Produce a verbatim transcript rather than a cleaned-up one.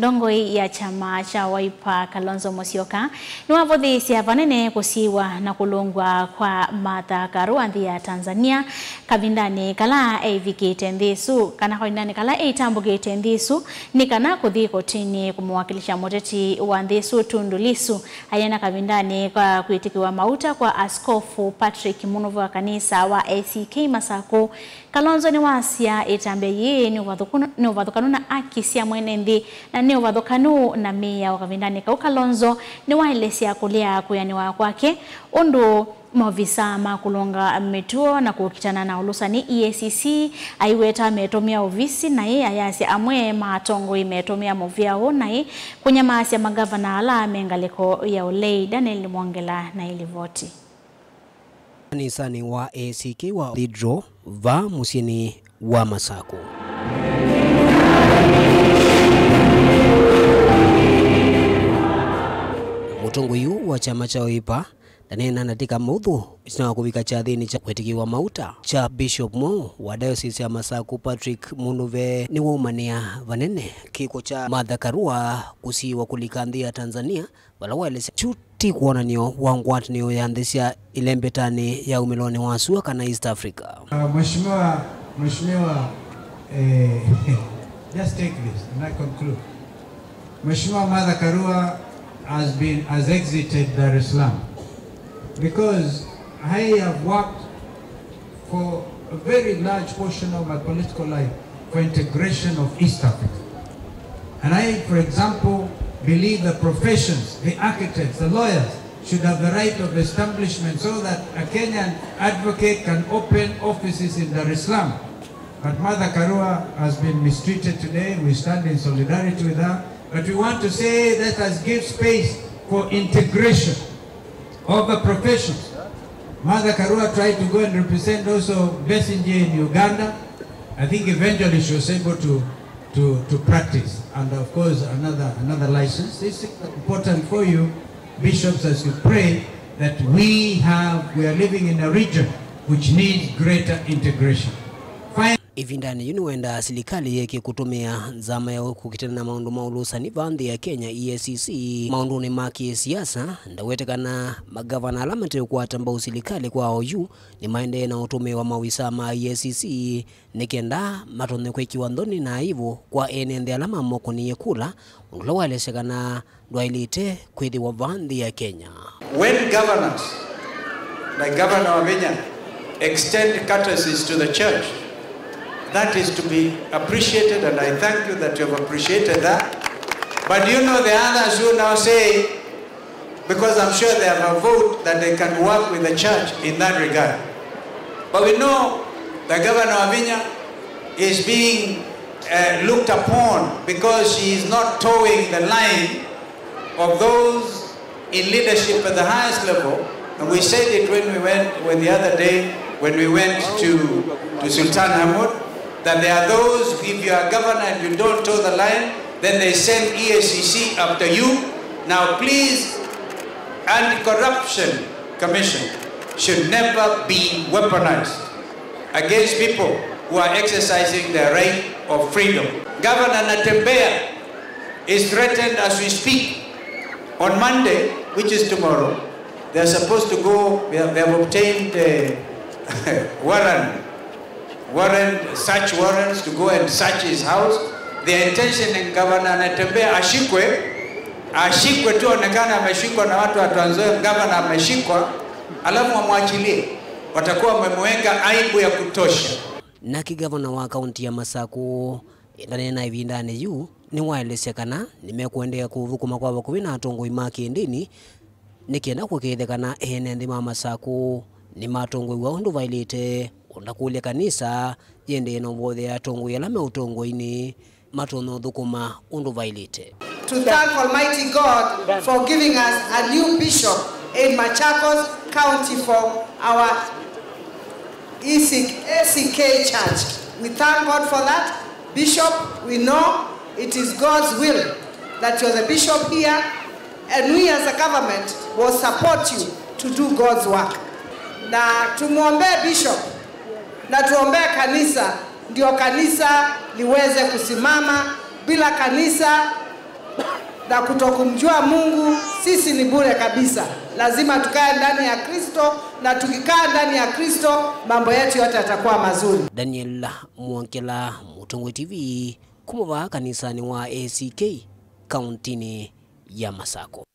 Ndongoi ya kyama kya Wiper, Kalonzo Musyoka, nĩwavũthĩĩsye vanene kũsiĩwa na kũlũngw'a kwa Martha Karua nthĩ ya Tanzania, kavindanĩ kala eivikĩte nthĩ ĩsu, kana kavindanĩ kala eitambũkĩte nthĩ ĩsu, nĩ kana kũthi kotinĩ kũmũwakilisha mũteti wa nthĩ ĩsu Tundu Lissu, ayena kavindanĩ ka kwĩtĩkĩwa mauta kwa Askofu Patrick Munuve wa kanisa wa A C K Masakũ. Kalonzo nĩwasya ĩtambya yĩĩ nĩ ũvathũkũ-, nĩ ũvathũkanu na aki sya mwene nthĩ, na nĩ ũvathũkanu na mĩao. Kavindanĩ kau, Kalonzo nĩwaelesya kũlea kwĩanĩwa kwake ũndũ maovisa ma kũlũnga mĩtuo na kũkitana na ũlũsani, E A C C, aiweta metũmĩa ovisi naĩ ayasya amwe ma atongoi metũmĩa mũvĩa ũũ naĩ kũnyamaasya magavana ala me ngalĩko ya ũlei. Daniel Mwongela na ĩlivoti. Kanisanĩ wa A C K wa Cathedral vaa mũsyĩnĩ wa Masakũ. Mũtongoi ũũ wa kyama kya Wiper ndaneena ndatĩka maũthũ ĩtina wa kũvika kyathĩnĩ kya kwĩtĩkĩwa mauta kya Bishop mweũ wa Diocese ya Masakũ, Patrick Munuve. Nĩwaumanĩa vanene kĩko kya Martha Karua kũsiĩwa kũlika nthĩ ya Tanzania, vala waelesya kyu ti kwonany'o wa ngwatanĩo ya nthĩ sya ĩlembetanĩ ya umĩlonĩ wa sua kana East Africa. Uh, Mheshimiwa, Mheshimiwa, eh, just take this and I conclude. Mheshimiwa Martha Karua has been, has exited Dar es Salaam because I have worked for a very large portion of my political life for integration of East Africa. And I, for example, believe the professions, the architects, the lawyers, should have the right of establishment so that a Kenyan advocate can open offices in Dar es Salaam. But Martha Karua has been mistreated today. We stand in solidarity with her. But we want to say, let us give space for integration of the professions. Martha Karua tried to go and represent also Besigye in Uganda. I think eventually she was able to, to, to practice. And of course, another, another license. This is important for you, bishops, as you pray that we have, we are living in a region which needs greater integration. Fine. Ĩvindanĩ yĩu nĩwendaa silikalĩ yĩeke kũtũmĩa nzama yayo kũkitana na maũndũ ma ũlũsani vaa nthĩ ya Kenya, E A C C, maũndũnĩ ma kĩsiasa. Ndawete kana magavana ala mateũkwata mbau silikalĩ kwa oyu nĩmaendee na ũtũmĩĩwa maovisaa ma E A C C nĩ kenda matonye kwĩkĩwa nthoni na aivu kwa ene nthĩ ala mamokũnĩie kula, ũndũ ũla waelesya kana ndwaĩlĩte kwĩthĩwa vaa nthĩ ya Kenya. When governors like Governor Wavinya extend courtesies to the church, that is to be appreciated, and I thank you that you have appreciated that. But you know the others who now say, because I'm sure they have a vote that they can work with the church in that regard. But we know that Governor Wavinya is being, uh, looked upon because she is not toeing the line of those in leadership at the highest level. And we said it when we went, when the other day, when we went to, to Sultan Hamud, that there are those, if you are governor and you don't toe the line, then they send E A C C after you. Now please, Anti-Corruption Commission should never be weaponized against people who are exercising their right of freedom. Governor Natembeya is threatened as we speak. On Monday, which is tomorrow, they are supposed to go, they have, they have obtained a warrant, warrant, search warrants to go and search his house. Their intention in Governor Natembeya ashikwe, ashikwe tu, aonekane ameshikwa na watu wa Trans Nzoia, governor ameshikwa, alafu wamwachilie. Watakuwa wamemweka aibu ya kutosha. Nake gavana wa kaunti ya Masakũ, ndaneena ĩvindanĩ yu, nĩwaelesya kana nĩmekũendeea kũthũkũma kwa vakuvĩ na atongoi ma kĩndĩni nĩ kenda kũkĩĩthya kana ene nthĩ ma Masakũ nĩmatongoew'a ũndũ vaĩlĩte, o na kũlya kanisa yĩendee na ũvothea atongoi ala me ũtongoinĩ matonya ũthũkũma ũndũ vaĩlĩte. To thank Almighty God for giving us a new bishop in Machakos County for our E C, A C K Church. We thank God for that. Bishop, we know it is God's will that you're the bishop here, and we as a government will support you to do God's work. Na tumwombee bishop, na tuombee kanisa, ndio kanisa liweze kusimama. Bila kanisa, na kutokumjua Mungu, sisi ni bure kabisa. Lazima tukae ndani ya Kristo, na tukikaa ndani ya Kristo, mambo yetu yote yatakuwa mazuri. Daniel Mwongela, Mũtongoi T V, kuma vaa kanisanĩ wa A C K, kauntinĩ ya Masako.